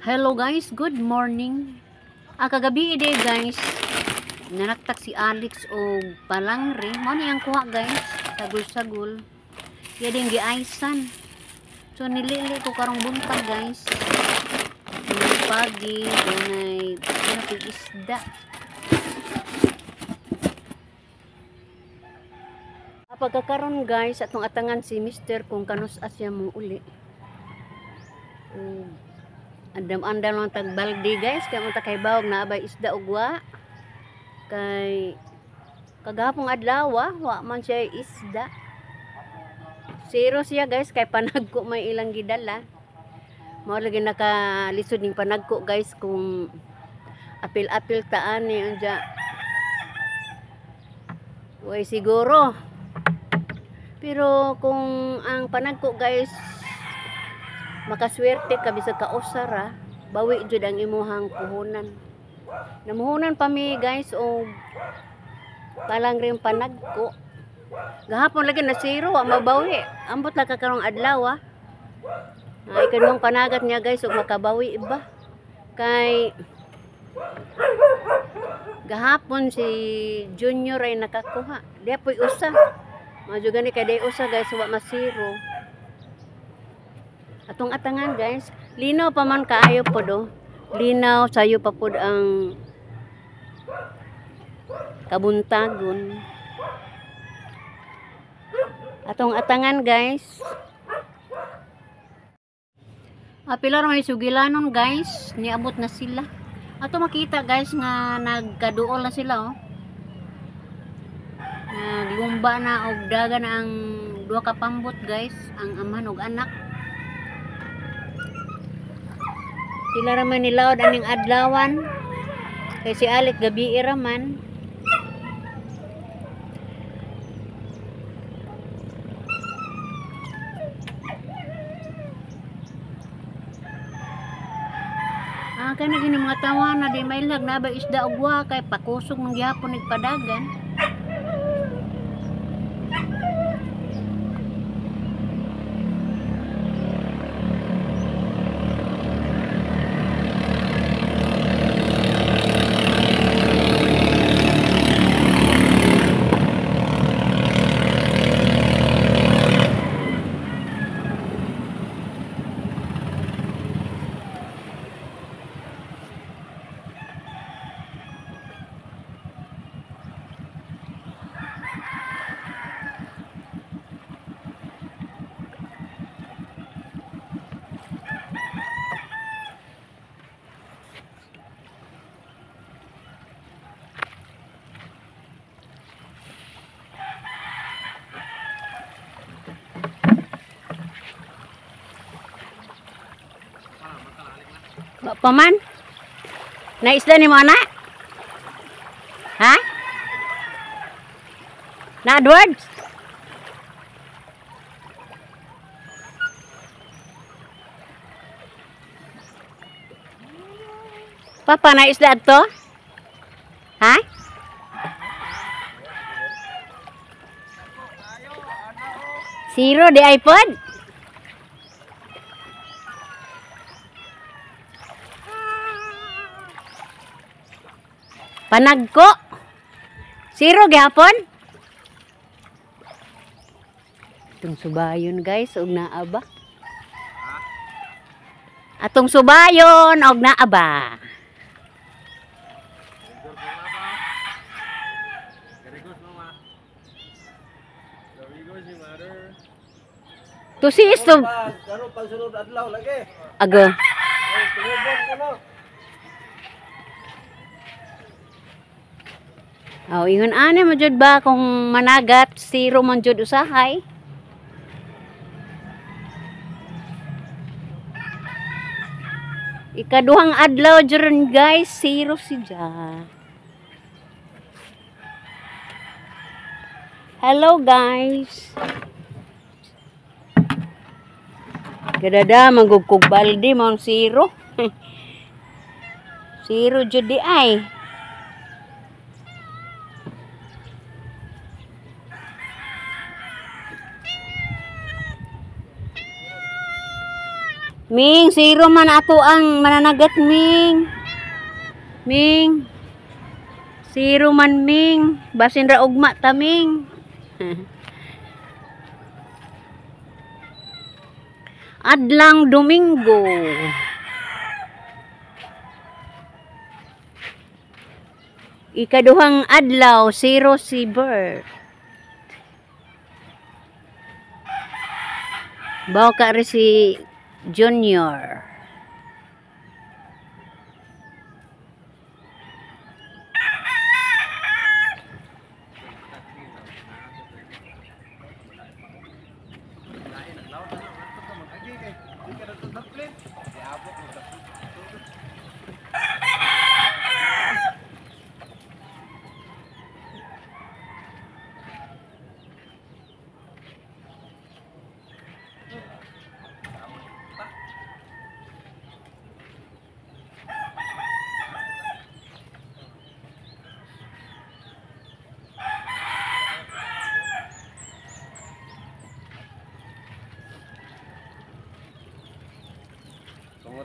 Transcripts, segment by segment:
Hello guys, good morning. Kagabi ide guys, nanaktak si Alex og palangre. Mao ni ang kuha guys, sagol-sagol. Iya din giaisan. So nilili ko karong buntag guys. Pagi, dunay isda. Pagkakaron guys, atong atangan si Mister kung kanus asya mo uli. Andam-andam lang tagbaldi guys, kay mo ta kay bawog na abay isda og wa. Kay kagahapong adlaw wa man siya isda. Zero siya guys, kay panagko may ilang gidala. Mao lagi nakalisod ning panagko guys kung apil-apil taan ni unja. Way siguro. Pero kung ang panagko guys makaswerte ka bisag ka usara, bawi jud ang imuhang puhunan. Namuhunan pa mi guys og palangring panagko. Gahapon lagi na zero, wa mabawi. Ambot lang ka karong adlaw ah. Ay kanang panagat niya guys og makabawi ba. Kay gahapon si Junior ay nakakuha. Di poy usa. Madyo gani kay di usa guys, wa masiro. Atong atangan guys, linaw pa man kaayo pod oh. Linaw sayo pa pod ang kabuntagon. Atong atangan guys. Pila ra may sugilanon guys, niabot na sila. Ato makita guys nga nagkaduol na sila oh. Naglumba na og daga na ang duha ka pambot guys, ang amahan og anak. Sila ra man nilaod aning adlawan. Kay si Alec gabi ra man. Kay naging mga tawa na di mailhag na ba isda og wa kay pakusog man gihapon nagpadagan. Paman? Naisda ni mo anak? Ha? Na Edward? Papa, naisda adto? Ha? Zero di iPod? Panagko. Zero gihapon. Atong subayon guys og naa ba? Atong subayon og naa ba? To si isto. Ago. Oh, ingon ani mo jud ba kung managat zero man jud usahay. Ikaduhang adlaw jud guys, zero siya. Hello guys. Kadada manggugkog balde mong zero. Zero jud di ay. Ming, zero man ako ang mananagat, Ming. Ming. Zero man, Ming. Basin ra ugma ta, Ming. Adlang Domingo. Ikaduhang adlaw, zero si Bert. Bawa ka rin si Junior.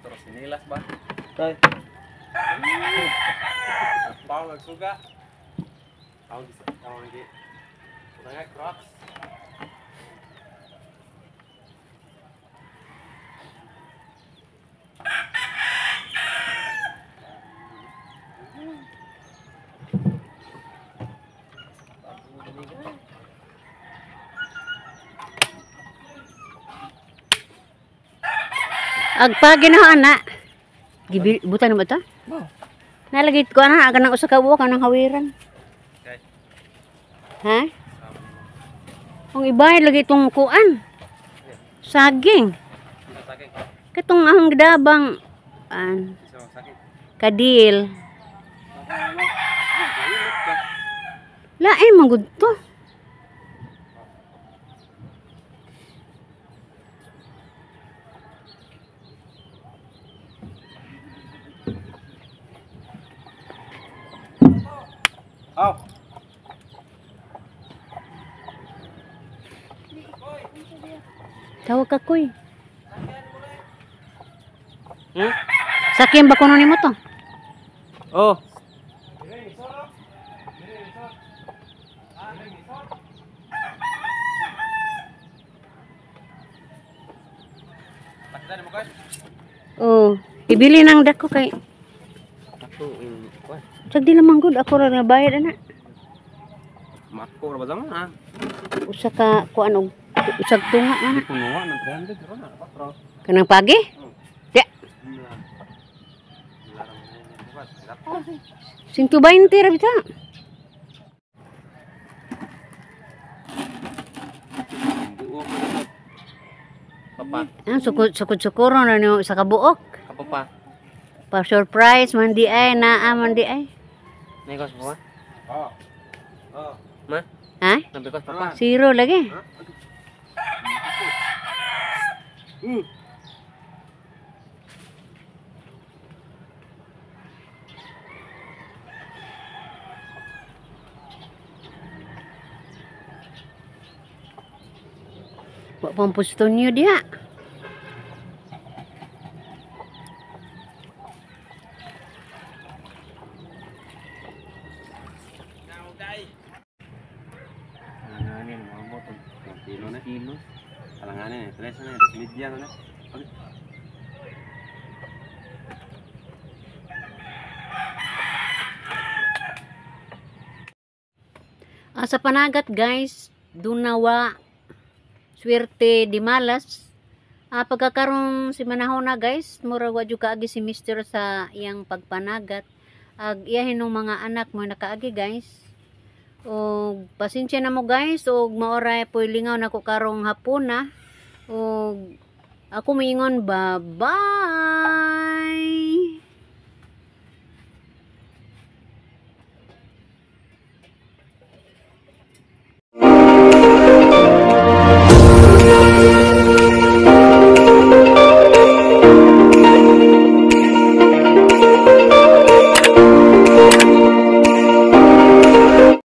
Terus inilas ba? Tay. Pao nagsuga. Tawag isa, tawag gi. Nga Crocs. Agpagi na ana. Gibi butan ba ta? Oh. Nalagit ko ana kanang usa ka buok kanang hawiran. Okay. Ha? Ang iba lagi itong kuan. Saging. Saging. Katong ahong gidabang an kadil. Lain man gud to. Oh. Tawag ka koy. Hmm? Sakyan ba kuno nimo to? Oh. Oh, ibili nang dako kay Ako in kuan. Sag di lamang gud ako ra nabayad ana. Mako ra ba lang ha? Usa ka kuan og usag tunga ana. Punuan ng 300 ra na patro. Kanang pagi? Di. 120 ra bita. Papa. Ang sukod sukod sukuro na nimo sa kabuok. Kapapa. Pa surprise man di ay naa man di ay. Negos mo? Oh. Oh. Ma? Ha? Nabikos papa. Zero lagi. Wa pang pusto niyo diha. Alanganin mo mo to. Kilo na. Kilo. Alanganin eh. Tres na. Tres media na. Sa panagat guys, dunawa swerte di malas. Pagkakarong si manahon na guys, mura wa jud kaagi si mister sa iyang pagpanagat. Ag iyahin ng mga anak mo nakaagi guys. Og pasensya na mo guys, og maoray po'y lingaw nako karong hapuna. Og ako moingon, bye-bye.